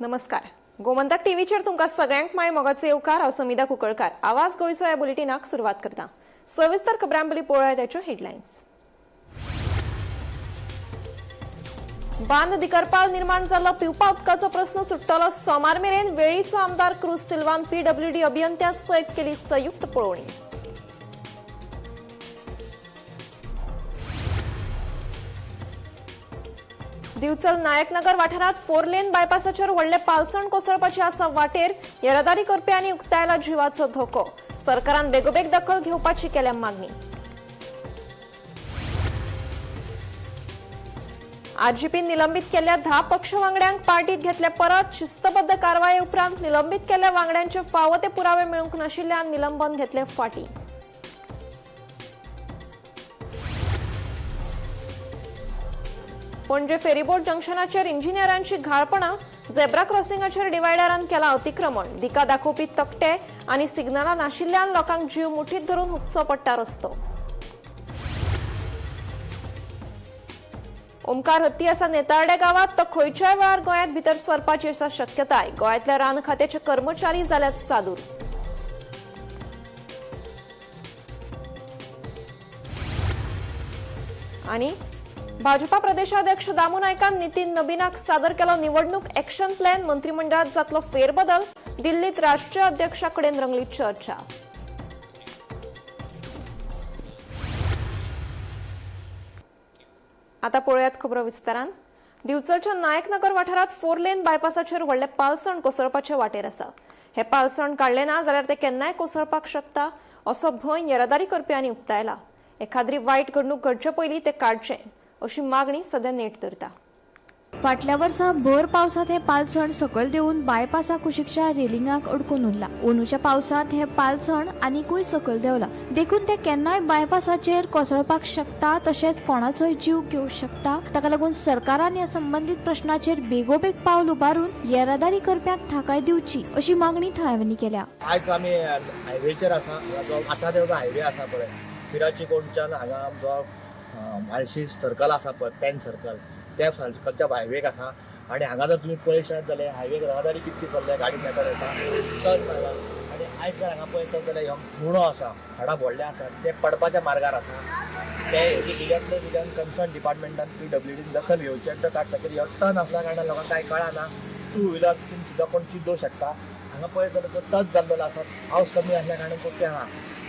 नमस्कार, गोमंतक टीव्हीचेर तुमकां सगळ्यांक माय मोगाचो येवकार. हांव समिधा कुंकळकार. आवाज गोंयचो ह्या बुलेटिनाक सुरवात करता. सविस्तर खबरां पयलीं पळोवया त्याच्यो हेडलायन्स. बांद दिकरपाल निर्माण जाल्लो पिवपा उदकाचो प्रस्न सुट्टलो सोमार मेरेन. वेळीचो आमदार क्रूज सिल्वान पीडब्ल्यूडी अभियंत्या सयत केली संयुक्त पळोवणी. दिवचल नायकनगर वाठारांत 4 लेन बायपासाचेर व्हडलें पालसण कोसळपाचें आसा. वाटेर येरादारी करप्यांनी उक्तायला जिवाचो धोको. सरकारान बेगोबेग दखल घेवपाची केल्या मागणी. आरजीपीन निलंबीत केल्ल्या 10 पक्ष वांगड्यांक पार्टीत घेतल्या परत. शिस्तबद्ध कारवाये उपरांत निलंबीत केल्ल्या वांगड्यांचे फावो ते पुरावे मेळूंक नाशिल्ल्यान निलंबन घेतले फाटी. पणजे फेरीबोट जंक्शनाचेर इंजिनियरांची घाळपणां. झेब्रा क्रॉसिंगाचेर डिवायडरान केला अतिक्रमण. दिका दाखोवपी तकटे आनी सिग्नलां नाशिल्ल्यान लोकांक जीव मुठीत धरून हुपचो पडटा रस्तो. ओमकार हत्ती आसा नेतार्डे गांवांत, तो खंयच्याय वेळार गोंयांत भितर सरपाची आसा शक्यताय. गोंयांतल्या रान खात्याचे कर्मचारी जाल्यात सादूर. आनी भाजपा प्रदेशाध्यक्ष दामू नायकान नितीन नबीनाक सादर केलो निवडणूक एक्शन प्लॅन. मंत्रिमंडळात जातलो फेरबदल. दिल्लीत राष्ट्रीय अध्यक्षा कडेन रंगली चर्चा. आता पळोवयात खबरो विस्तारान. दिवचलच्या नायकनगर वाठारांत 4 लेन बायपासाचेर व्हडलें पालसण कोसळपाचे वाटेर आसा. हे पालसण काडलें ना जाल्यार ते केन्नाय कोसळपाक शकता असो भंय येरादारी करप्यांनी उक्तायला. एखाद्री वायट घडणूक घडचे पयलीं ते काडचें अशी मागणी सध्या नेट धरता. फाटल्या वर्सा भर पावसांत हे पालसण सकयल देंवून बायपासा कुशीकच्या रेलिंगाक अडकून उरला. अंदूच्या पावसांत हे पालसण आनिकूय सकयल देंवला, देखून ते केन्नाय बायपासाचेर कोसळपाक शकता, तशेंच कोणाचोय जीव घेवंक शकता. ताका लागून सरकारान ह्या संबंदीत प्रश्नाचेर बेगोबेग पावल उबारून येरादारी करप्यांक थाकाय दिवची अशी मागणी थळाव्यांनी केल्या. आयज आमी हायवेचेर आसा. जो आतां जो हायवे आसा पळय पिराची कोणच्यान हांगा आमचो म्हाळशी सर्कल आसा पळय, पेन सर्कल, त्या सर्कलच्या हायवेक आसा. आनी हांगा जर तुमी पळयशात जाल्यार हायवेक येरादारी कितकी चल्ल्या, गाडी मेकळ येता टर्न मारला. आनी आयज जर हांगा पळयतात जाल्यार हो गुणो आसा, झाडां व्हडले आसा, ते पडपाच्या मार्गार आसा. ते बेगिनांतले बेगीन कन्सर्न डिपार्टमेंटान पीडब्ल्यूडीन दखल घेवची आनी तो काडटा. कित्याक हो टर्न आसल्या कारणान लोकांक कांय कळना. टू व्हिलर सुद्दां कोण चिड्डोवंक शकता. हांगा पळयत जाल्यार तो टच जाल्लो आसा, पावस कमी आसल्या कारणान तो आहा.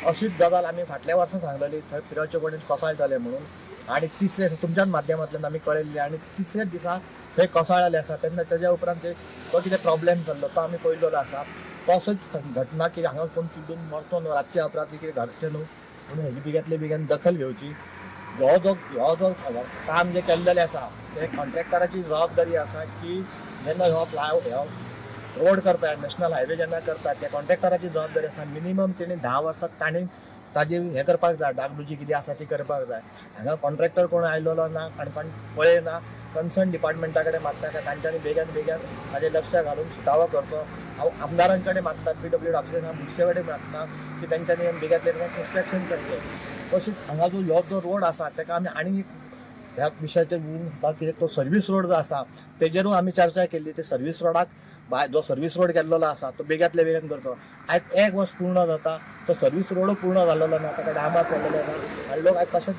अशीच गजाल आमी फाटल्या वर्सा सांगलेली, थंय पिराचे कोणेन कोसळटले म्हणून. आनी तिसरे तुमच्याच माध्यमांतल्यान आमी कळयल्ली आनी तिसऱ्याच दिसा थंय कोसळ्ळेले आसा. तेन्ना तेज्या उपरांत ते तो कितें प्रॉब्लेम जाल्लो तो आमी पळयल्लो आसा. तसोच घटना की हांगा कोण चिड्डून मरतो न्हू, रातचे अपराधी कितें घडचें न्हू म्हणून हेजी बेगिनांतले बेगीन दखल घेवची. हो जो काम जें केल्लेलें आसा ते कॉन्ट्रॅक्टराची जबाबदारी आसा की जेन्ना हो फ्लाय हो रोड करता, नॅशनल हायवे जेन्ना करता, त्या कॉन्ट्रॅक्टराची जबाबदारी आसा मिनिमम तेणी 10 वर्सां ताणें ताजी हें करपाक जाय, डागडुजी कितें आसा ती करपाक जाय. हांगा कॉन्ट्रॅक्टर कोण आयलेलो ना, काणकोण पळयना. कन्सर्न डिपार्टमेंटा कडेन मागता काय तांच्यांनी बेगीन बेगीन ताजें लक्ष घालून सुटावो करचो. हांव आमदारां कडेन मागता, पीडब्ल्यूडी ऑफिसर मुडसे कडेन मागता की तांच्यांनी बेगिनांतले बेगीन इन्स्पेक्शन करचें. तशीच हांगा जो ह्यो जो रोड आसा ताका आमी आनी ह्या विशयाचेर उलोवंक कित्याक तो सर्वीस रोड जो आसा तेजेरूय आमी चर्चा केल्ली. ते सर्वीस रोडाक जो सर्वीस रोड केल्लो आसा तो बेगिनांतले बेगीन करचो. आयज 1 वर्स पूर्ण जाता, तो सर्वीस रोड पूर्ण जाल्लो ना, ताका डांबर पडलेले आसा आनी लोक आयज तशेंच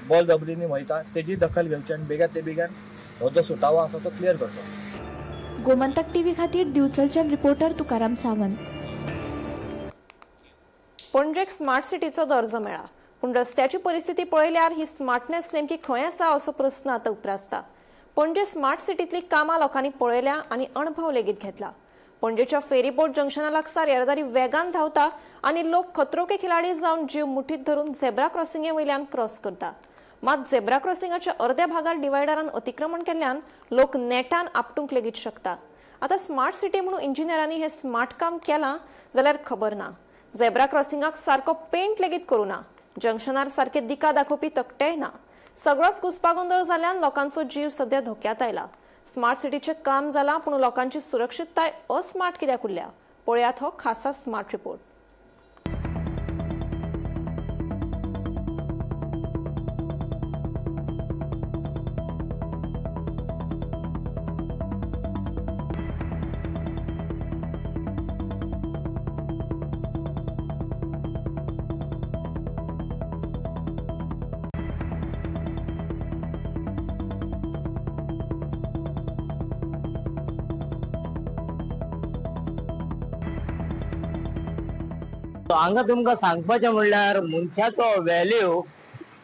बॉल जबरीनी वयता. तेजी दखल घेवची आनी बेगिनांतले बेगीन हो जो सुटावो आसा तो क्लियर करचो. गोमंतक टीव्ही खातीर दिवचलच्यान रिपोर्टर तुकाराम सावंत. पणजेक स्मार्ट सिटीचो दर्जो मेळ्ळा, पूण रस्त्याची परिस्थिती पळयल्यार ही स्मार्टनेस नेमकी खंय आसा असो प्रस्न आतां उप्रासता. पणजे स्मार्ट सिटींतली कामां लोकांनी पळयल्या आनी अणभव लेगीत घेतला. पणजेच्या फेरीबोट जंक्शना लागसार येरादारी वेगान धांवता आनी लोक खतरो के खिलाडी जावन जीव मुठीत धरून झेब्रा क्रॉसिंगे वयल्यान क्रॉस करता. मात झेब्रा क्रॉसिंगाच्या अर्द्या भागार डिवायडरान अतिक्रमण केल्ल्यान लोक नेटान आपटूंक लेगीत शकता. आतां स्मार्ट सिटी म्हणून इंजिनियरांनी हे स्मार्ट काम केलां जाल्यार खबर ना. झेब्रा क्रॉसिंगाक सारको पेंट लेगीत करूं ना, जंक्शनार सारके दिका दाखोवपी तकटेय ना. सगळोच घुस्पागोंदळ जाल्ल्यान लोकांचो जीव सध्या धोक्यात आयला. स्मार्ट सिटीचें काम जालां, पूण लोकांची सुरक्षितताय अस्मार्ट कित्याक उरल्या? पळयात हो खासा स्मार्ट रिपोर्ट. हांगा तुमकां सांगपाचें म्हणल्यार मनशाचो व्हॅल्यू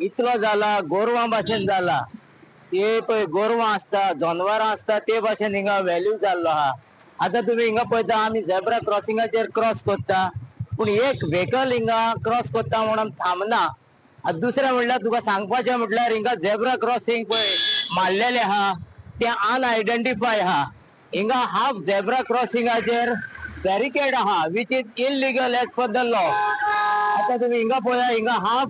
इतलो जाला, गोरवां भाशेन जाला. ते पळय गोरवां आसता, जनवरां आसता, ते भाशेन हिंगा व्हॅल्यू जाल्लो आहा. आतां तुमी हिंगा पळयता, आमी झेब्रा क्रॉसिंगाचेर क्रॉस करता, पूण एक व्हेकल हिंगा क्रॉस करता म्हणून थांबना. आनी दुसरें म्हणल्यार तुका सांगपाचें म्हटल्यार हिंगा झेब्रा क्रॉसिंग पळय मारलेलें आहा तें अनआयडेंटिफाय आहा. हिंगा हाफ झेब्रा क्रॉसिंगाचेर बॅरिकेड आहा, which is illegal as per the law. आता तुम्ही हिंगा पळया, हिंगा half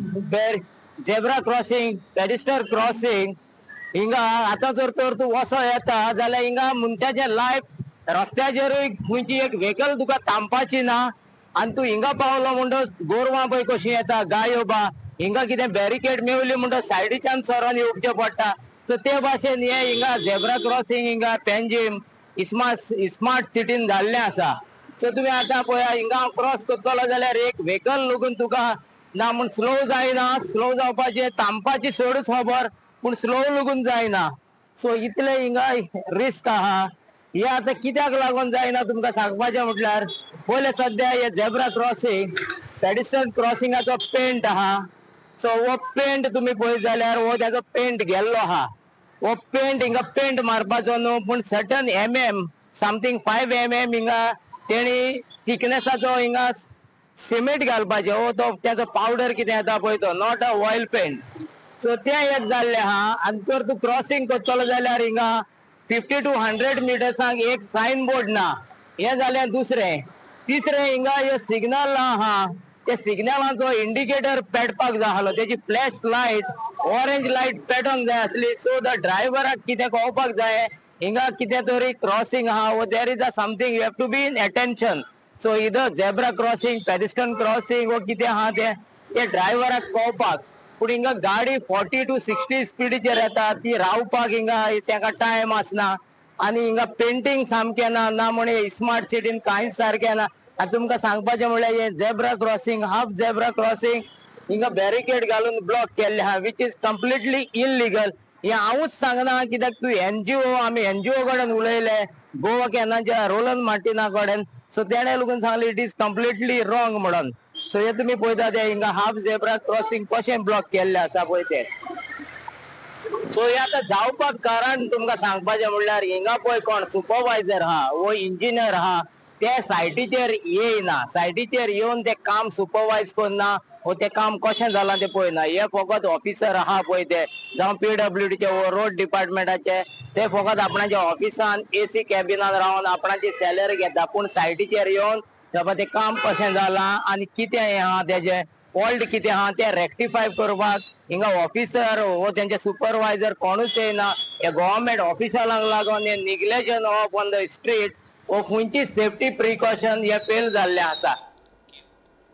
zebra crossing, pedestrian crossing हिंगा आता जर तर तूं वसो येता जाल्यार हिंगा मनशाचें लायफ रस्त्याचेरूय खंयची एक व्हेकल तुका थांबपाची ना. आनी तूं हिंगा पावलो म्हणटच गोरवां पळय कशीं येता, गायो बा, हिंगा कितें बॅरिकेड मेवली म्हणटच सायडीच्यान सरोन येवचें पडटा. सो ते भाशेन हे हिंगा झेब्रा क्रॉसिंग हिंगा पेंजीम स्मार्ट सिटीन जाल्लें आसा. सो तुमी आतां पळया, हिंगा क्रॉस करतलो जाल्यार एक व्हेकल लागून तुका ना म्हूण स्लो जायना, स्लो जावपाचें थांबपाची चडूच खबर, पूण स्लो लागून जायना. सो इतले हिंगा रिस्क आहा. हे आतां कित्याक लागून जायना तुमकां सांगपाचें म्हटल्यार पयलें सद्या हे झेब्रा क्रॉसिंग पेडिस्ट्रियन क्रॉसिंगाचो पेंट आहा. सो हो पेंट तुमी पळयत जाल्यार हो ताजो पेंट गेल्लो आहा. हो पेंट हिंगा पेंट मारपाचो न्हू, पूण सर्टन mm समथींग 5 mm हिंगा तेणी थिकनेसाचो हिंगा सिमेंट घालपाचें, हो तो तेजो पावडर कितें येता पळय तो, not a oil paint. So तें एक जाल्लें आहा. आनी जर तूं क्रॉसिंग करतलो जाल्यार हिंगा 50 to 100 मिटर्सांक एक सायन बोर्ड ना. हें जालें दुसरें. तिसरें हिंगा हे सिग्नल आहा, ते सिग्नलाचो इंडिकेटर पेटपाक जाय आसलो, तेजी फ्लॅश लायट ऑरेंज लायट पेटोवंक जाय आसली. सो the ड्रायव्हराक कितें कळपाक जाय हिंगा कितें तरी क्रॉसिंग आहा, वो there is a something you have to be in attention. So either zebra crossing, pedestrian crossing वो कितें आहा ते ड्रायव्हराक कळपाक. पूण हिंगा गाडी 40 to 60 स्पिडीचेर येता, ती रावपाक हिंगा तेका टायम आसना. आनी हिंगा पेंटींग सामकें ना, ना म्हण स्मार्ट सिटीन कांयच सारकें ना. आनी तुमकां सांगपाचें म्हणल्यार हे zebra crossing, half zebra crossing हिंगा बॅरिकेड घालून ब्लॉक केल्ले आहा, which is completely illegal. हें हांवूच सांगना, कित्याक तूं एनजीओ, आमी एनजीओ कडेन उलयले, गोवा कॅनाच्या रोलन मार्टिना कडेन. सो तेणें लागून सांगलें it is completely wrong म्हणून. सो हे तुमी पळयता ते हिंगा हाफ झेब्रा क्रॉसिंग कशें ब्लॉक केल्लें आसा पळय तें. सो हे आतां जावपाक कारण तुमकां सांगपाचें म्हणल्यार हिंगा पळय कोण सुपरवायझर आहा वो इंजिनियर आहा ते सायटीचेर येयना, सायटीचेर येवन ते काम सुपरवायज करना वो तें काम कशें जालां तें पळयना. हे फकत ऑफिसर आहा पळय ते, जावं पीडब्ल्यूडीचे वो रोड डिपार्टमेंटाचे, ते फकत आपणाच्या ऑफिसान एसी कॅबिनान रावन आपणाची सॅलरी घेता, पूण सायटीचेर येवन बाबा तें काम कशें जालां आनी कितें हें आहा तेजें फॉल्ट कितें आहा तें रेक्टिफाय करपाक हिंगा ऑफिसर वो तेंचे सुपरवायझर कोणूच येयना. हे गव्हर्मेंट ऑफिसरांक लागून हे neglection of on the street वो खंयची सेफ्टी प्रिकॉशन हे फेल जाल्लें आसा.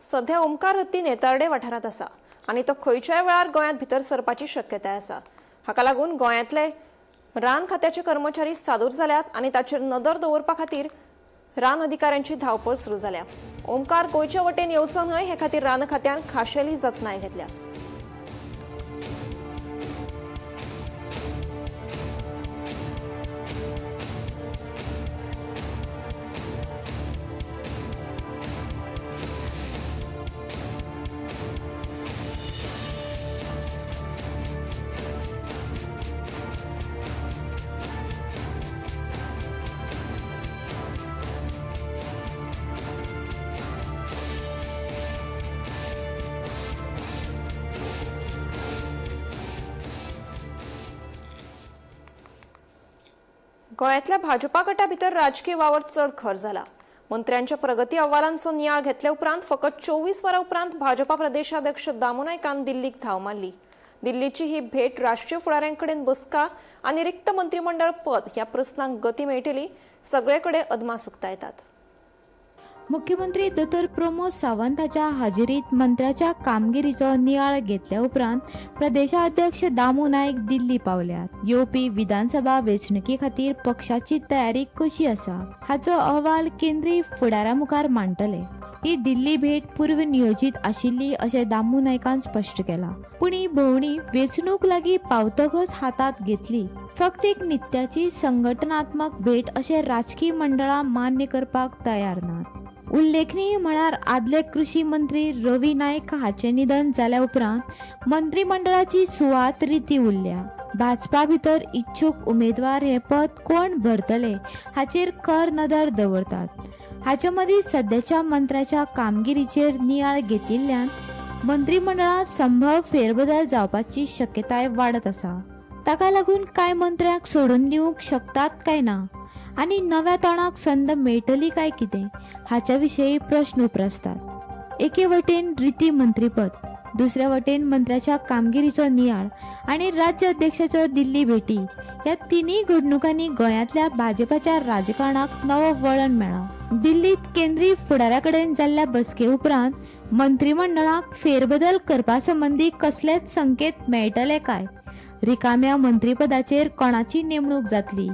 सध्या ओमकार हत्ती नेतार्डे वाठारांत आसा आनी तो खंयच्याय वेळार गोंयांत भितर सरपाची शक्यताय आसा. हाका लागून गोंयांतले रान खात्याचे कर्मचारी सादूर जाल्यात आनी ताचेर नदर दवरपा खातीर रान अधिकाऱ्यांची धांवपळ सुरू जाल्या. ओमकार गोंयचे वटेन येवचो न्हय हे खातीर रान खात्यान खाशेली जतनाय घेतल्या. गोंयांतल्या भाजपा गटा भितर राजकीय वावर चड खर जाला. मंत्र्यांच्या प्रगती अहवालांचो नियाळ घेतले उपरांत फकत 24 वरां उपरांत भाजपा प्रदेशाध्यक्ष दामू नायकान दिल्लीक धांव मारली. दिल्लीची ही भेट राष्ट्रीय फुडाऱ्यांकडेन बसका आनी रिक्त मंत्रिमंडळ पद ह्या प्रस्नांक गती मेळटली सगळे कडेन अदमास उक्तायतात. मुख्यमंत्री दोतोर प्रमोद सावंताच्या हाजेरीत मंत्र्याच्या कामगिरीचो नियाळ घेतल्या उपरांत प्रदेशाध्यक्ष दामू नायक दिल्ली पावल्यात. येवपी विधानसभा वेंचणुके खातीर पक्षाची तयारी कशी आसा हाचो अहवाल केंद्रीय फुडारा मुखार मांडटले. ही दिल्ली भेट पूर्व नियोजीत आशिल्ली अशें दामू नायकान स्पश्ट केलां. पूण ही भोंवडी वेंचणूक लागीं पावतकच हातांत घेतली. फक्त एक नित्याची संघटनात्मक भेट अशें राजकी मंडळां मान्य करपाक तयार नात. उल्लेखनीय म्हळ्यार आदले कृशी मंत्री रवी नायक हाचें निधन जाल्या उपरांत मंत्रीमंडळाची सुवात रिती उरल्या. भाजपा भितर इच्छूक उमेदवार हें पद कोण भरतले हाचेर खर नदर दवरतात. हाचे मदीं सद्याच्या मंत्र्याच्या कामगिरीचेर नियाळ घेतिल्ल्यान मंत्रीमंडळांत संभव फेरबदल जावपाची शक्यताय वाडत आसा. ताका लागून कांय मंत्र्यांक सोडून दिवंक शकतात काय ना आनी नव्या तोंडाक संद मेळटली काय कितें हाच्या विशीं प्रश्न उप्रासतात. एके वटेन रिती मंत्रीपद, दुसऱ्या वटेन मंत्र्याच्या कामगिरीचो नियाळ आनी राज्य अध्यक्षाचो दिल्ली भेटी ह्या तिनूय घडणुकांनी गोंयांतल्या भाजपाच्या राजकारणाक नवो वळण मेळ्ळां. दिल्लीत केंद्रीय फुडाऱ्या कडेन जाल्ल्या बसके उपरांत मंत्रीमंडळाक फेरबदल करपा संबंदी कसलेच संकेत मेळटले काय, रिकाम्या मंत्रीपदाचेर कोणाची नेमणूक जातली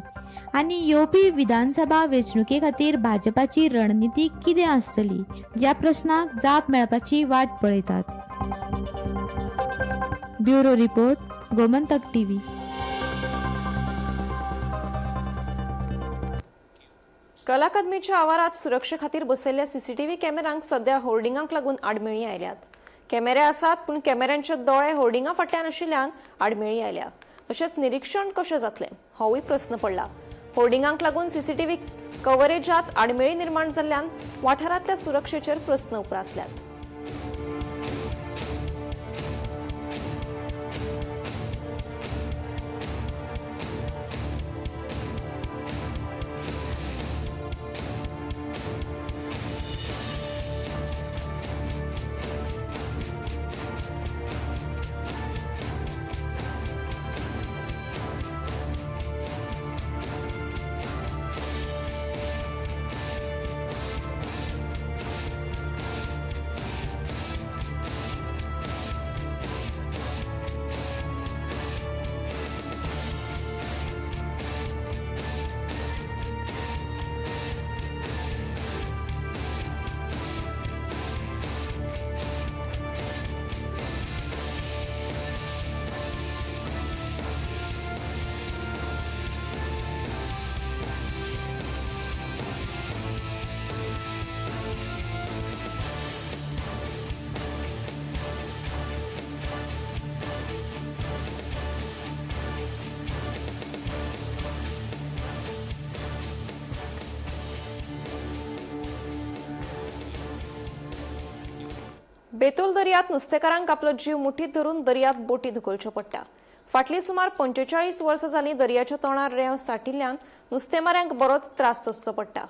आनी येवपी विधानसभा वेंचणुके खातीर भाजपाची रणनिती कितें आसतली ह्या प्रस्नाक जाप मेळपाची वाट पळयतात. Bureau report, Gomantak TV. कला अकादमीच्या आवारात सुरक्षे खातीर बसयल्ल्या सीसीटीव्ही कॅमेरांक सध्या होर्डिंगांक लागून आडमेळी आयल्यात. कॅमेरे आसात पूण कॅमेऱ्यांचे दोळे होर्डिंगा फाटल्यान आशिल्ल्यान आडमेळी आयल्या. तशेंच निरीक्षण कशें जातलें होवूय प्रस्न पडला. होर्डिंगांक लागून सीसीटीव्ही कव्हरेजात आडमेळी निर्माण जाल्ल्यान वाठारांतल्या सुरक्षेचेर प्रस्न उप्रासल्यात. बेतुल दर्यात नुस्तेकारांक आपलो जीव मुठीत धरून दर्यात बोटी धुकलच्यो पडटा. फाटलीं सुमार 45 वर्सां जालीं दर्याच्या तोंडार रेंव साठिल्ल्यान नुस्तेमाऱ्यांक बरोच त्रास सोंसचो पडटा.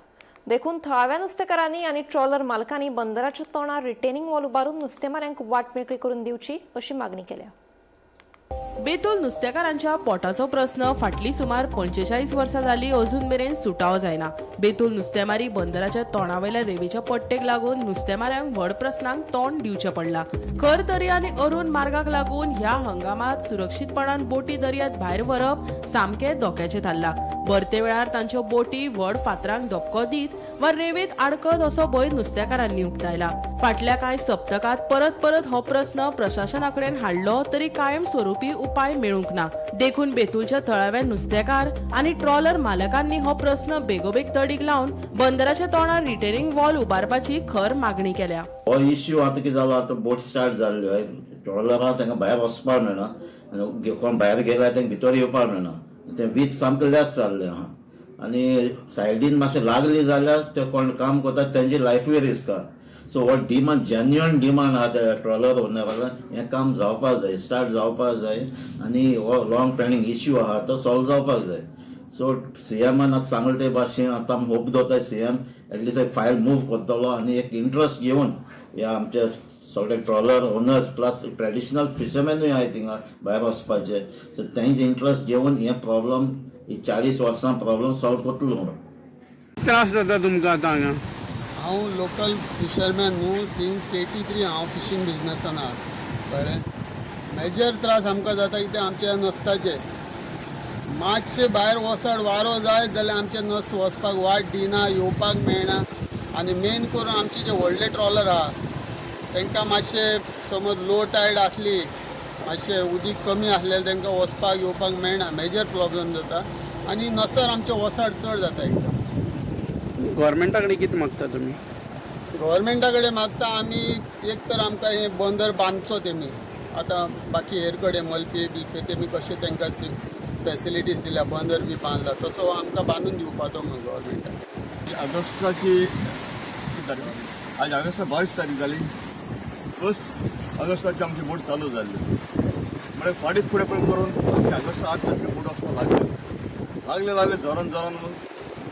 देखून थळाव्या नुस्तेकारांनी आनी ट्रॉलर मालकांनी बंदराच्या तोंडार रिटेनिंग वॉल उबारून नुस्तेमाऱ्यांक वाट मेकळी करून दिवची अशी मागणी केल्या. बेतुल नुस्तेकारांच्या पोटाचो प्रस्न फाटली सुमार 45 वर्सां जाली अजून मेरेन सुटावो जायना. बेतुल नुस्तेमारी बंदराच्या तोंडावयल्या रेवेच्या पट्टेक लागून नुस्तेमाऱ्यांक व्हड प्रस्नांक तोंड दिवचें पडलां. खर दर्या आनी अरुण मार्गाक लागून ह्या हंगामात सुरक्षीतपणान बोटी दर्यांत भायर व्हरप सामकें धोक्याचें थारलां. भरते वेळार तांच्यो बोटी व्हड फातरांक धपको दीत वा रेवेंत आडकत असो भंय नुस्तेकारांनी उक्तायला. फाटल्या कांय सप्तकांत परत परत हो प्रस्न प्रशासना कडेन हाडलो तरी कायम स्वरुपी उपाय मेळूंक ना. देखून बेतुलच्या थळाव्या नुस्तेकार आनी ट्रॉलर मालकांनी हो प्रस्न बेगोबेग तडीक लावन बंदराच्या तोंडार रिटेनिंग वॉल उबारपाची खर मागणी केल्या. हो इश्यू आतां कितें जालो, आतां बोट स्टार्ट जाल्ल्यो ट्रॉलरां तांकां भायर वचपाक मेळना आनी कोण भायर गेल्यार तांकां भितर येवपाक मेळना. तें वीज सामकें लेस जाल्लें आहा आनी सायडीन मातशें लागली जाल्यार ते कोण काम करता तेंची लायफूय रिस्क आहा. सो हो डिमांड, जेन्युअन डिमांड आहा त्या ट्रॉलर ओनराक, हें काम जावपाक जाय, स्टार्ट जावपाक जाय आनी हो लॉंग पेंडींग इश्यू आहा तो सॉल्व जावपाक जाय. सो सीएमान आतां सांगलें ते भाशेन आतां आमी होप दवरता सीएम एटलिस्ट एक फायल मूव करतलो आनी एक इंट्रस्ट घेवन ह्या आमच्या सगळे ट्रॉलर ओनर्स प्लस ट्रेडिशनल फिशरमॅनूय आहाय थिंगा भायर वचपाचे, सो तेंचे इंट्रस्ट घेवन हे प्रॉब्लम ही 40 वर्सां प्रॉब्लम सॉल्व करतलो म्हणून. त्रास जाता तुमकां आतां हांगा? हांव लोकल फिशरमॅन न्हू, सिन्स 83 हांव फिशींग बिजनसान आहा. कळ्ळें, मेजर त्रास आमकां जाता कितें आमच्या नस्ताचे. मातशें भायर वचड वारो जायत जाल्यार आमचें नस वचपाक वाट दिना, येवपाक मेळना. आनी मेन करून आमचे जे व्हडले ट्रॉलर आहा तांकां मातशें समज लो टायड आसली, मातशें उदीक कमी आसलें तांकां वचपाक येवपाक मेळना, मेजर प्रॉब्लम जाता. आनी नसर आमचें वसाड चड जाता एकदम. गव्हर्मेंटा कडेन कितें मागता तुमी? गव्हर्मेंटा कडेन मागता आमी, एक तर आमकां हें बंदर बांदचो तेमी. आतां बाकी हेर कडेन मलपे बिल्पे तेमी कशें तांकां फेसिलिटीज दिल्या, बंदर बी बांदला, तसो आमकां बांदून दिवपाचो म्हणून गव्हर्मेंटान. ऑगस्टाची किती तारीख आज? ऑगस्टा 22 तारीख जाली. 1 ऑगस्टाची आमची बोट चालू जाल्ली, म्हळ्यार फाटीं फुडें पण करून आमची ऑगस्ट 8 तारखेर बोट वचपाक लागली. लागले लागले जोरान जोरान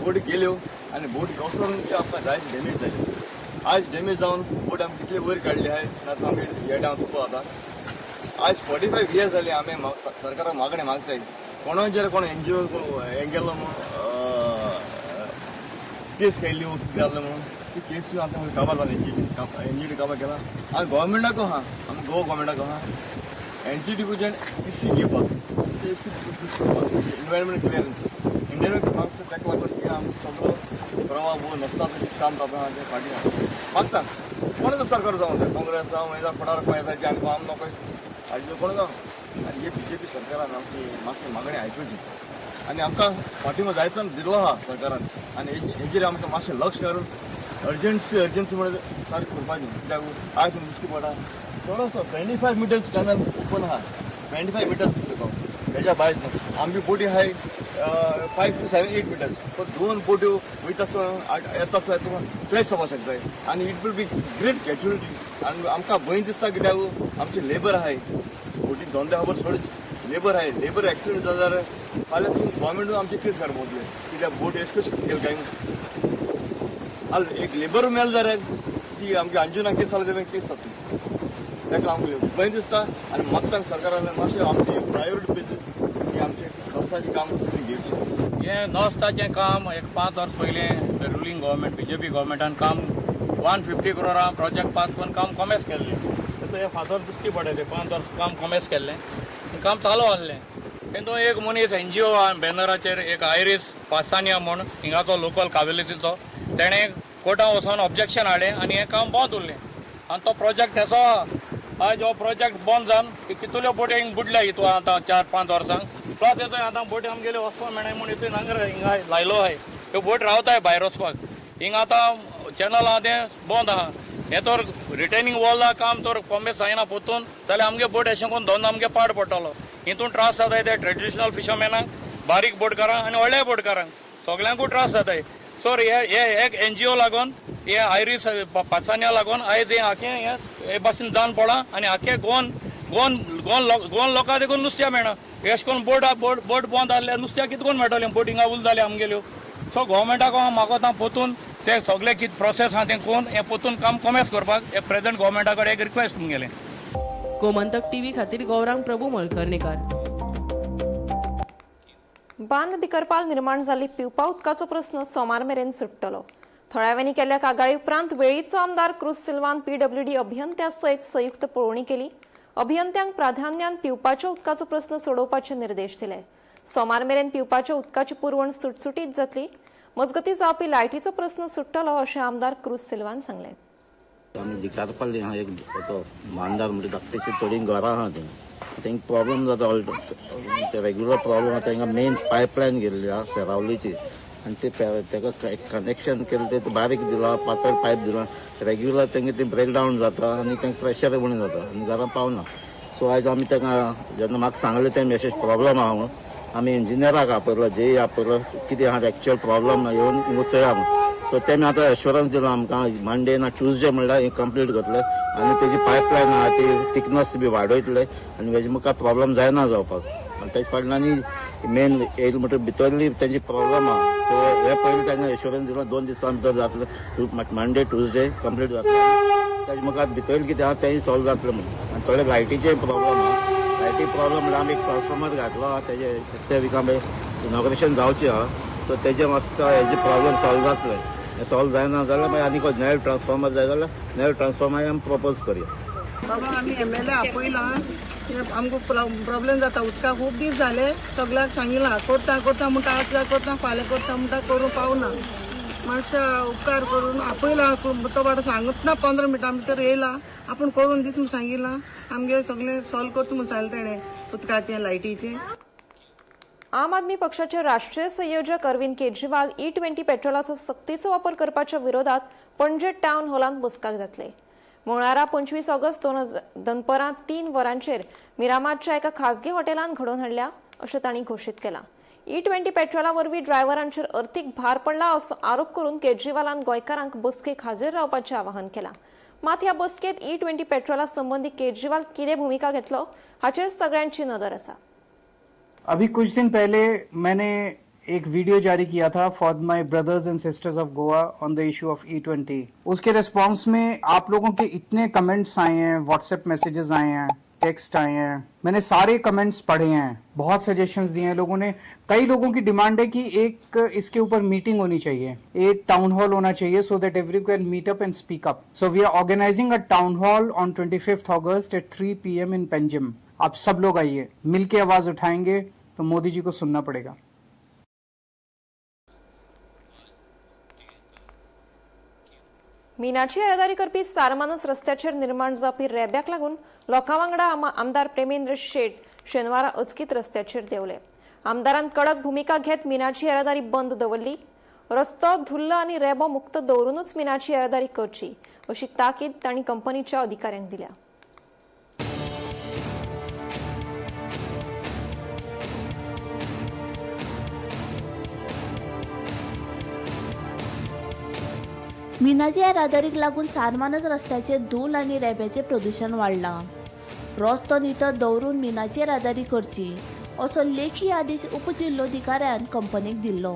बोटी गेल्यो आनी बोट वचून ती आमकां जायत डॅमेज जाली. आयज डॅमेज जावन बोट आमी कितले वयर काडली आहाय ना तर आमी येड्या चुको आतां. आयज 45 इयर्स जाली आमी सरकाराक मागणें मागताय, कोणाचेर कोण एनजीओ हें गेलो म्हूण केस केल्ली कितें जालें म्हणून ती केस आतां काबार जाली. एनजीटी काबार केला. आनी गोवोरमेंटाक आहा, आमी गोवा गोवोरमेंटाक आहा एनजीटी कुच्यान इसी घेवपाक, ते इसी प्रोड्यूस करपाक एनवायरमेंट क्लियरन्स, एनवायरमेंट क्लियरन्स. ताका लागून की आमी सगळो प्रवाह नसता तशें काम जाता आहा तें फाटीं आहा मागता. कोणूच सरकार जावं तें काँग्रेस जावं हें जावं फुडार खंय येता ते आमकां आम नको हाजे कोण जावं. आनी हे बीजेपी सरकारान आमची मातशी मागणी आयकुची आनी आमकां फाटीं जायतो दिल्लो आहा सरकारान. आनी हेजेर आमकां मातशें लक्ष घालून अर्जंसी अर्जंसी म्हणून सारकें करपाचें. कित्याक आयज तुमकां दिसती पडटा थोडोसो 25 मिटर्स चॅनल ओपन आहा, 25 मिटर्स तेज्या भायर न्हू. आमची बोटी आहाय 5 to 7 8 मिटर्स, पण दोन बोट्यो वयता आसतना येता आसतना तुका क्लॅश जावपाक शकता आनी it will be great casualty. आनी आमकां भंय दिसता कित्याक आमचे लेबर आहाय बोटी धंदे खबर सोड लेबर आहाय, लेबर एक्सिडंट जालो जाल्यार फाल्यां तूं गोवोरमेंट आमची केस काडपा वतले कित्याक बोट एश कशी गेली काय म्हणून. एक लेबर मेल जाल्यार ती आमगे अंजुना केस जाल्यार केस जातली. ताका आमकां भंय दिसता आनी मागता सरकारान मातशें आमची प्रायोरिटी बेसीस की आमचें रस्त्याचें काम घेवचें. हें नस्ताचें काम एक 5 वर्स पयलीं रुलींग गव्हर्मेंट बीजेपी गव्हर्मेंटान काम 150 करोडां प्रोजेक्ट पास करून काम कॉमेस केल्लें. तेतून हे फातर दिश्टी पडले, 5 वर्स काम कॉमेस केल्लें, काम चालू आहलें. तेतून एक मनीस एनजीओ बॅनराचेर एक आयरीस पासानिया म्हूण हिंगाचो लोकल कावेलीचो तेणें कोर्टान वचोन ऑब्जेक्शन हाडलें आनी हें काम बंद उरलें. आनी तो प्रोजेक्ट असो आयज हो प्रोजेक्ट बंद जावन कितल्यो बोटी हिंग बुडल्या हितून आतां 4-5 वर्सांक. प्लस येतोय आतां बोटी आमगेल्यो वचपाक मेळनाय म्हूण हितून नांगर हिंगा लायलो आहाय, ह्यो बोट रावताय भायर वचपाक. हिंगा आतां चॅनल आहा तें बंद आहा. हें तर रिटेनिंग वॉल काम तर कॉमेस जायना पोतून जाल्यार आमगे बोट अशें करून दोन आमगे पाड पडटलो. हितून त्रास जाताय ते ट्रेडिशनल फिशरमॅनांक, बारीक बोटकारांक आनी व्हडल्या बोटकारांक सगल्यांकूय त्रास जाताय. सो हे एक एनजीओ लागून हे आयरीस पासान्या लागून आयज हें आखे हे भाशेन जावन पडलां आनी आखे गोवन गोवन गोवन गोवन लोकांक देखून नुस्त्या मेळना. अशें करून बोट बोट बोट बंद आहल्यार नुस्त्या कितें करून मेळटलें, बोट हिंगा उल जाल्या आमगेल्यो. सो गोवोरमेंटाक हांव मागोता पोतून ते सगळे कितें प्रोसेस आहा तें करून हें पोतून काम कॉमेस करपाक हे प्रेझेंट गोवोरमेंटा कडेन एक रिक्वेस्ट तुमगेलें. गोमंतक टीव्ही खातीर गौरांग प्रभू मळकर्णेकर. बांद दिकरपाल निर्माण जाल्ली पिवपा उदकाचो प्रस्न सोमार मेरेन सुट्टलो. थळाव्यांनी केल्ल्या कागाळी उपरांत वेळीचो आमदार क्रूज सिल्वान पीडब्ल्यूडी अभियंत्या सयत संयुक्त पळोवणी केली. अभियंत्यांक प्राधान्यान पिवपाच्या उदकाचो प्रस्न सोडोवपाचे निर्देश दिले. सोमार मेरेन पिवपाच्या उदकाची पुरवण सुटसुटीत जातली. मजगतीं जावपी लायटीचो प्रस्न सुट्टलो अशें आमदार क्रूज सिल्वान सांगलें. आमी दिकारपल्ली आहा एक तो मांदार म्हणजे धाकटीशी थोडीं घरां आहा थंय, तांकां प्रॉब्लम जाता. ऑल ते रेगुलर प्रॉब्लम आहा. तांकां मेन पायपलायन गेल्ली आहा सेरावलीची आनी ते ताका कनेक्शन केलें तें बारीक दिलां, पातळ पायप दिलां. रेगुलर तांकां तें ब्रेकडावन जाता आनी तांकां प्रेशर उणें जाता आनी घरां पावना. सो आयज आमी तांकां जेन्ना म्हाका सांगलें तें मेसेज प्रॉब्लम आहा म्हणून आमी इंजिनियराक आपयलो, जेई आपयलो, कितें आहा एक्चुअल प्रॉब्लम येवन हिंगा चोया म्हणून. सो तेमी आतां एश्योरन्स दिलो आमकां मंडे ना ट्युजडे म्हणल्यार हें कंप्लीट करतले आनी तेजी पायपलायन आहा ती थिकनस बी वाडयतले आनी हेजे मुखार प्रॉब्लम जायना जावपाक. आनी तेजे फाटल्यान आनी मेन येयले म्हणटकीर भितरली तेंची प्रॉब्लम आहा. सो हे पयलीं तांकां एश्योरन्स दिलो 2 दिसां भितर जातलें, मंडे ट्युजडे कंप्लीट जातलें. तेजे मुखार भितर कितें आहा तेंय सॉल्व जातलें म्हणून. आनी थोडे लायटीचेय प्रॉब्लम आहा. लायटी प्रॉब्लम म्हणल्यार आमी एक ट्रान्सफॉर्मर घातलो आहा तेजे ते विका इनॉग्रेशन जावचें आहा. सो तेजे मातसो हेजे प्रॉब्लम सॉल्व जातले. हें सॉल्व जायना जाल्यार मागीर आनी नवे ट्रान्सफॉर्मर जाय जाल्यार नवे ट्रान्सफॉर्मर आमी प्रपोज करया. बाबा आमी एमएलए आपयला, आमकां प्रॉब्लेम जाता उदकाक खूब दीस जाले. सगळ्याक सांगिलां करता करता म्हणटा, आज करता फाल्यां करता म्हणटा, करूं पावना. मातशें उपकार करून आपयला तो बाबा सांगत ना, 15 मिनटां भितर येयला आपूण करून दीत म्हूण सांगिलां. आमगे सगळें सॉल्व करता म्हूण सांगलें तेणें उदकाचें लायटीचें. आम आदमी पक्षाचे राष्ट्रीय संयोजक अरविंद केजरीवाल E20 पेट्रोलाचो सक्तीचो वापर करपाच्या विरोधात पणजे टावन हॉलांत बसकाक जातले. मंगळारा 25 ऑगस्ट दनपरां 3 वरांचेर मिरामारच्या एका खासगी हॉटेलांत घडोवन हाडल्या अशें तांणी घोशीत केलां. E20 पेट्रोला वरवीं ड्रायव्हरांचेर अर्थीक भार पडला असो आरोप करून केजरीवालान गोंयकारांक बसकेक हाजीर रावपाचें आवाहन केलां. मात ह्या बसकेंत E20 पेट्रोला संबंदी केजरीवाल कितें भुमिका घेतलो हाचेर सगळ्यांची नदर आसा. अभी कुछ दिन पहले मैंने एक वीडियो जारी किया था for my brothers and sisters of Goa on the issue of E20. उसके रिस्पॉन्स में आप लोगों के इतने कमेंट्स आए हैं, व्हाट्सएप मैसेजेस आए हैं, टेक्स्ट आए हैं. मैंने सारे कमेंट्स पढ़े हैं, बहुत सजेशंस दिए हैं लोगों ने. कई लोगों की डिमांड है कि एक इसके ऊपर मीटिंग होनी चाहिए, एक टाउन हॉल होना चाहिए, so that every can meet up and speak up. So we are organizing a town hall on 25 August at 3 PM in Panjim. आप सब लोग आइए, मिलके आवाज उठाएंगे तो मोदी जी को सुनना पड़ेगा. मिनाची येरादारी करपी सारमानस रस्त्याचेर निर्माण जावपी रेब्याक लागून लोकां वांगडा आमदार प्रेमेंद्र शेट शेनवारा अचकीत रस्त्याचेर देंवले. आमदारान कडक भुमिका घेत मिनाची येरादारी बंद दवरली. रस्तो धुल्ल आनी रेबो मुक्त दवरूनच मिनाची येरादारी करची अशी ताकीद तांणी कंपनीच्या अधिकाऱ्यांक दिल्या. मिनाच्या येरादारीक लागून सारमानस रस्त्याचेर धूल आनी रेब्याचें प्रदुशण वाडलां. रस्तो नितळ दवरून मिनाची येरादारी करची असो लेखी आदेश उपजिल्लोधिकाऱ्यान कंपनीक दिल्लो,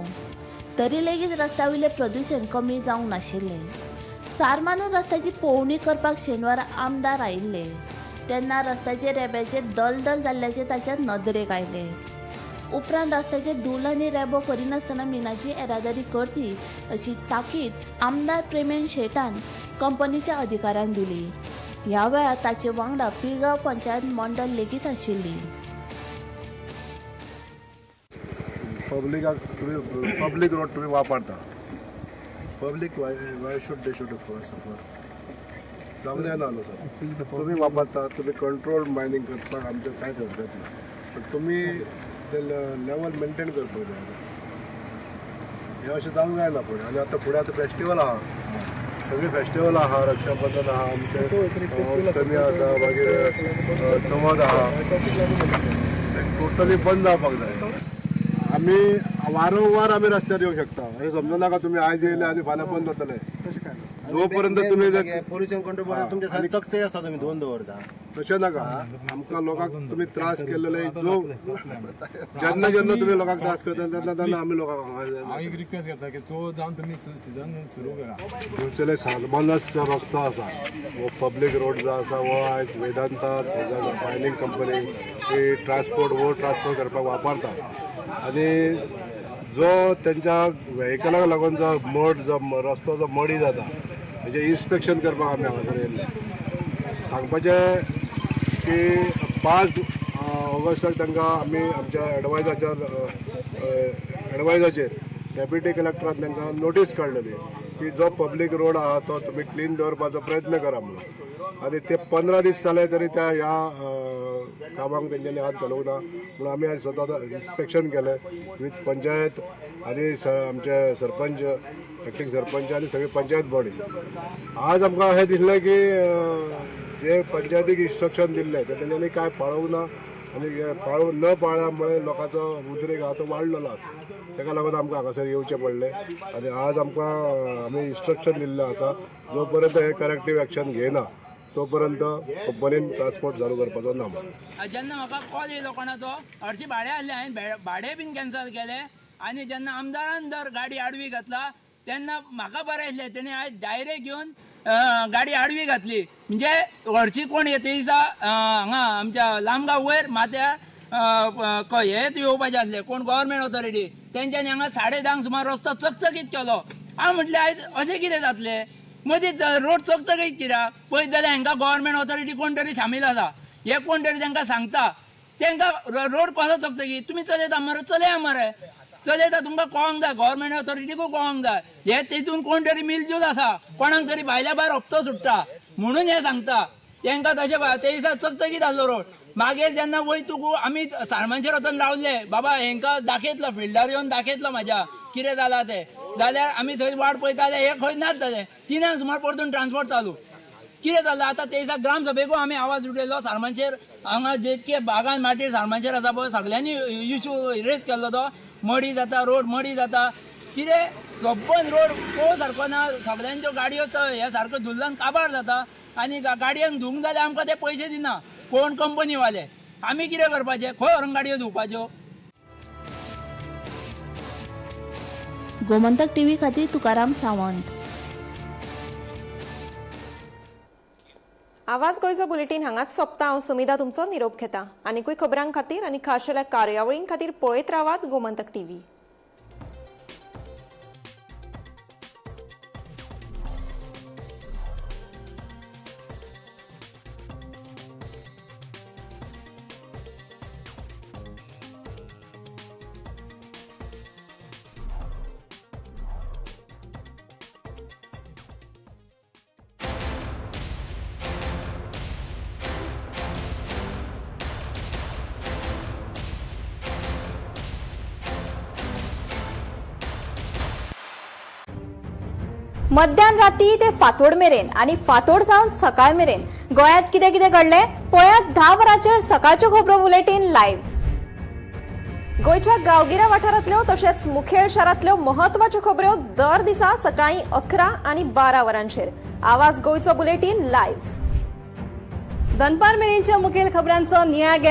तरी लेगीत रस्त्या वयलें प्रदुशण कमी जावंक नाशिल्लें. सारमानस रस्त्याची पळोवणी करपाक शेनवारा आमदार आयिल्ले तेन्ना रस्त्याचेर रेब्याचेर दलदल जाल्ल्याचें ताच्या नदरेक आयलें. उपरांत रस्त्याचेर धूल आनी रेबो करिनासतना मिनाची येरादारी करची अशी ताकीद आमदार प्रेमेंद्र शेटान कंपनीच्या अधिकाऱ्यांक दिली. ह्या वेळार ताचे वांगडा पिळगांव पंचायत मंडळ लेगीत आशिल्ली. पब्लिकाक तुमी पब्लीक रोड तुमी वापरता, public why should they should suffer जावंक जायना न्हू सर. तुमी वापरता, तुमी कंट्रोल मायनींग करपाक आमचें कांयच हरकत ना, पण तुमी ते लेवल मेंटेन करपाक जाय. हें अशें जावंक जायना फुडें. आनी आतां फुडें आतां फेस्टिवल आहा, सगळीं फेस्टिवल आहा, रक्षाबंधन आहा, आमचें कमी आसा, मागीर चवथ आहा, टोटली बंद जावपाक जाय. आमी वारंवार आमी रस्त्यार येवंक शकता अशें समजू नाका तुमी आयज येयले आनी फाल्यां बंद जातले. जोपर्यंत तुमी पोल्युशन कंट्रोल तुमचे चकचक आसता, तुमी धुवन दवरता तशें नाका. आमकां लोकांक तुमी त्रास केल्ले, जो जेन्ना जेन्ना तुमी लोकांक त्रास करता तेन्ना तेन्ना आमी लोकांक हांव एक रिक्वेस्ट करता की चवथ जावन तुमी सिजन सुरू करा. दिवचले सालमानस जो रस्तो आसा हो पब्लीक रोड जो आसा हो आयज वेदांता मायनींग कंपनी ही ट्रान्सपोर्ट वो ट्रान्सपोर्ट करपाक वापरता आनी जो तेंच्या व्हेकलाक लागून जो मड जो रस्तो जो मडी जाता हेजें इन्स्पेक्शन करपाक आमी हांगासर येयल्ले. सांगपाचें की 5 ऑगस्टाक तांकां आमी आमच्या एडवायजाचेर डेप्युटी कलेक्टरान तांकां नोटीस काडलेली की जो पब्लीक रोड आहा तो तुमी क्लीन दवरपाचो प्रयत्न करा म्हणून. आनी ते 15 दीस जाले तरी त्या ह्या कामाक तेंच्यांनी हात घालूंक ना म्हणून आमी आयज स्वता इन्स्पेक्शन केलें वीथ पंचायत आनी आमचे सरपंच, एक्टींग सरपंच आनी सगळी पंचायत बॉडी. आज आमकां अशें दिसलें की जे पंचायतीक इन्स्ट्रक्शन दिल्लें ते तेंच्यांनी कांय पाळूंक ना आनी पाळूं न पाळ्ळ्या लोकांचो उद्रेक आहा तो वाडलेलो आसा. ताका लागून आमकां हांगासर येवचें पडलें आनी आज आमकां आमी इन्स्ट्रक्शन दिल्लें आसा जो पर्यंत हे करेक्टीव एक्शन घेयना तो पर्यंत कंपनीन ट्रान्सपोर्ट चालू करपाचो ना. जेन्ना म्हाका कॉल येयलो कोणाचो, हरशीं भाडें आहलें हांवें, भाडें बीन कॅन्सल केलें आनी जेन्ना आमदारान जर गाडी आडवी घातला तेन्ना म्हाका बरें दिसलें तेणी आयज डायरेक्ट घेवन गाडी आडवी घातली. म्हणजे हरशीं कोण येता दिसा हांगा आमच्या लामगांव वयर माथ्यार हेच येवपाचें आसलें कोण गव्हर्मेंट ऑथॉरिटी, तेंच्यांनी हांगा 10:30 सुमार रस्तो चकचकीत केलो. हांव म्हटलें आयज अशें कितें जातलें, मदींच रोड चकचकीत कित्याक पळयत जाल्यार हांकां गव्हर्मेंट ऑथॉरिटी कोण तरी सामील आसा, हे कोण तरी तांकां सांगता तांकां रोड कसो चकचकीत, तुमी चलयता मरे, चलया मरे, चलयता तुमकां कळोंक जाय, गव्हर्मेंट ऑथॉरिटीकूय कळोंक जाय. हे तेतून कोण तरी मिलजूल आसा, कोणाक तरी भायल्या भायर हप्तो सुट्टा म्हणून हे सांगता तांकां. तशें ते दिसा चकचकीत आसलो रोड. मागीर जेन्ना वयतकू आमी सारमानशेर वचून रावले, बाबा हेंकां दाखयतलो, फिल्डार येवन दाखयतलो म्हाज्या कितें जालां तें. जाल्यार आमी थंय वाट पळयताले, हे खंय नाच जाले. 3 सुमार परतून ट्रान्सपोर्ट चालू. कितें जालां आतां ते दिसा ग्रामसभेकूय आमी आवाज उठयलो. सारमानशेर हांगा जितके बागान माटीर सारमानशेर आसा पळय, सगळ्यांनी इशू रेज केल्लो. तो मडी जाता रोड, मडी जाता कितें, सबंद रोड पळोवं सारको ना. सगळ्यांच्यो गाडयो हे सारको धुल्लान काबार जाता आनी गाडयांक धुवंक जाल्यार आमकां ते पयशे दिना कोण कंपनीवाले. आमी कितें करपाचें, खंय व्हरून गाडयो धुवपाच्यो? गोमंतक टीव्ही खातीर तुकाराम सावंत. आवाज गोंयचो बुलेटीन हांगाच सोंपता. हांव समिधा तुमचो निरोप घेता. आनीकूय खबरां खातीर आनी खाशेल्या कार्यावळीं खातीर पळयत रावात गोमंतक टीव्ही. मध्यान राती ते फांतोड मेरेन आनी फांतोड जावन सकाळ मेरेन गोंयांत कितें कितें घडलें पळयात 10 वरांचेर सकाळच्यो खबरो बुलेटीन लायव्ह. गोंयच्या गांवगिऱ्या वाठारांतल्यो तशेंच मुखेल शारांतल्यो म्हत्वाच्यो खबऱ्यो दर दिसा सकाळीं 11 आनी 12 वरांचेर आवाज गोंयचो बुलेटीन लायव्ह. दनपार मेरेनच्या मुखेल खबरांचो नियाळ घेयात.